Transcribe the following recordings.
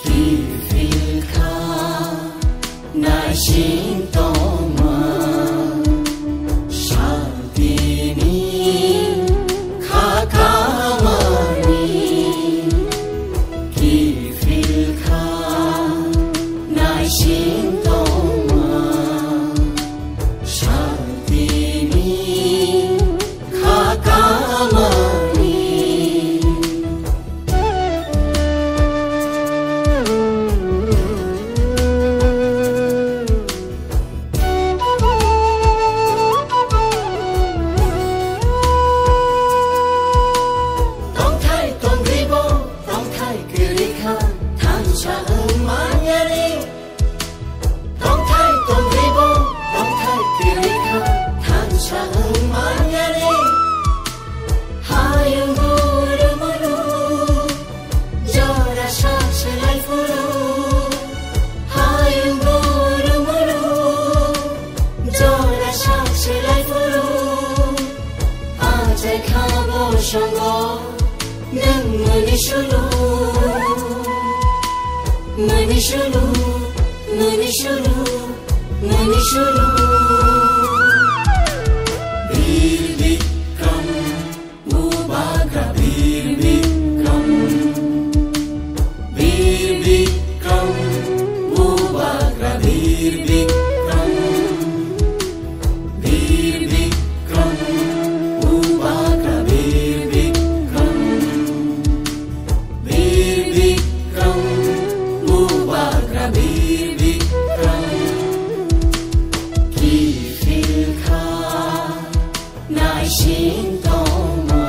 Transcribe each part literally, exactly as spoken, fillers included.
Kiphilkha naising tongma, santini kha kamani. Kiphilkha naising tongma, santini kha kamani. Tongthai tongribo, tongthai kwrwi kha, thansa wng manyani. Tongthai tongribo, tongthai kwrwi kha, thansa wng manyani. Hayung guru muru, jora sak selai phuru. Hayung guru muru, jora sak selai phuru. Achai kha bo songo, nwng mani sulu, mani sulu, mani sulu, mani sulu. Bir Bikram, Bubagra Bir Bikram, Bir Bikram, Bubagra Bir Bikram. Bir Bikram, Bubagra Bir Bikram. Bir Bikram, Bubagra Bir Bikram. Kiphilkha naising tongma,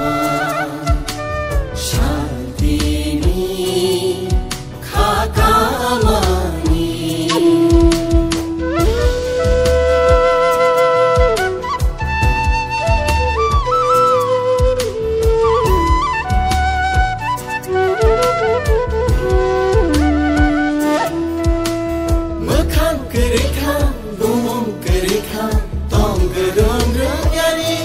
santini kha kamani. Mwkhang kwrwi kha, bumung kwrwi kha, tong gwdwng rwngyani.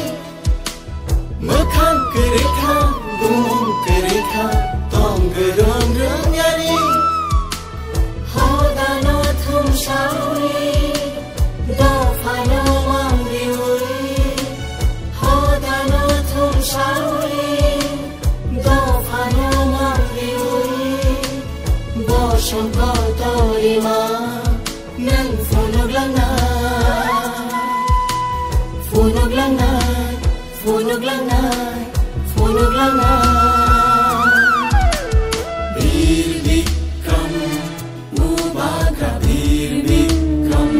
Mwkhang kwrwi kha, bumung kwrwi kha, tong gwdwng rwngyani. Hodano thumsawi, dophano mangriwi. Hodano thumsawi, dophano mangriwi. Bosong kotorima. Nwng phunuk langnai, phunuk langnai, phunuk langnai, phunuk langnai. Bir Bikram, Bubagra Bir Bikram.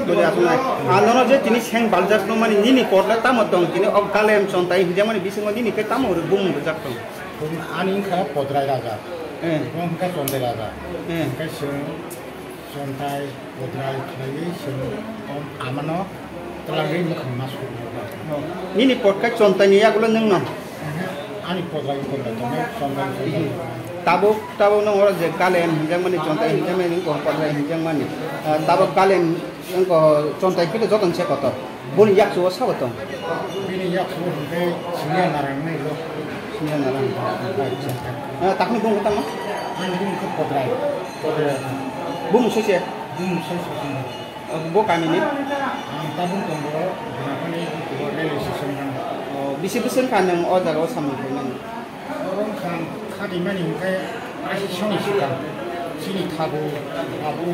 Boli asonai. Anono je tini seng baljak no mani nini korla tamo tong tini o kalem chontai hinjamani bisingo nini ke tamo ri bumung rijak tong. Ani wngkha Podrai Raja. Eh. Bo wngkha Chontai Raja. Eh. Hingke chwng Chontai, Podrai khlaiwi chwng o amano twlangwi mwkhang ma sukgo. Oh. Nini podkai Chontaini yagulo nwng no? Ani Podrai wngkha Chontai, Chontai. Tabuk, tabuk nwng oro je Kalem hinjakmani, Chontai hinjakmani, nwng Podrai hinjakmani. Ah, tabuk Kalem wngkha Chontai phile jotono se kotor. Boni yakchu o sabo tong? Bini yakchu o hwnkhe Siniya Narang nai lo. Siniya Narang. Acha. Ah, takni bung tangma? Ani bung khe Podrai. Podrai. Bung soise? Bung soise. Ah, bo kami ni? Ang tabung tongo, Dinakhani, Podrai sisong kan. Oh, bisi bwswk kha nwng o jaga o samung khainani? Oro wngkha ang khathoimani hwnkhe aisisoni swkang chini thabu, abu,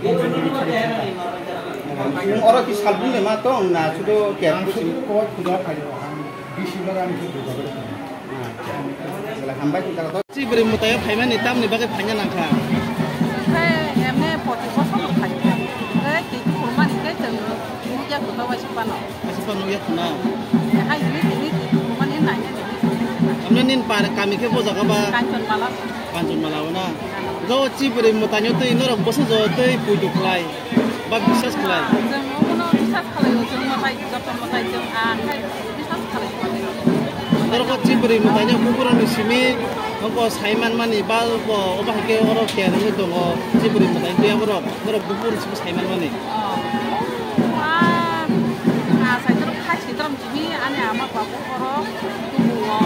bongni bini thani thangkha. Nwng oro ki salbung de ma tong na sudo ke? Ang sudu koi puja khaio, ang bisi bagani khe puja khaio. Acha. Hambai khe jaga to. Chibri mwtaio phaimani tamni bagwi phaina nangkha. Hwnkhe emne poti bosong phaio. Hwnkhe twi tukurmani khe chwng nukya kuto waisa phano. Aswk nukya khuna. Hai, ini, ini, ini, ini, ini. Amne nin par kami khe bo jaga ba? Kanchanmala. Kanchanmala o na. Jo chibri mwtaino twi norok bwswk jo twi puitu khlai. Ba bisas khlai. Chwng omono bisas khlai, chwng mwtai, joto mwtai chwng a khai bisas khlai. Norok chibri mwtaino kukurokni simi Nogo saiman mani ba bo obo hai khe oro khe nangwi tongo, Tripuri mwtai tuya borok, borok buphuru simi saiman mani. Oh. Ah, ah, sai toro khai sai toro jimi ani ama babu oro tubuo,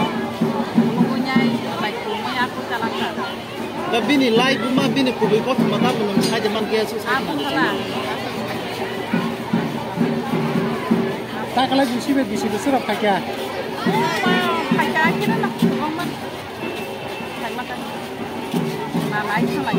nugui nai, lai tongmani aku chalangkha. Da bini lai buma bini kubui kothoma da bini sai de man khe su sai. Aku khala. Takalai bisi be bisi bisi rok khaikya. Khaikya, kira nak kurang man. Khaikya. Na lai khalai.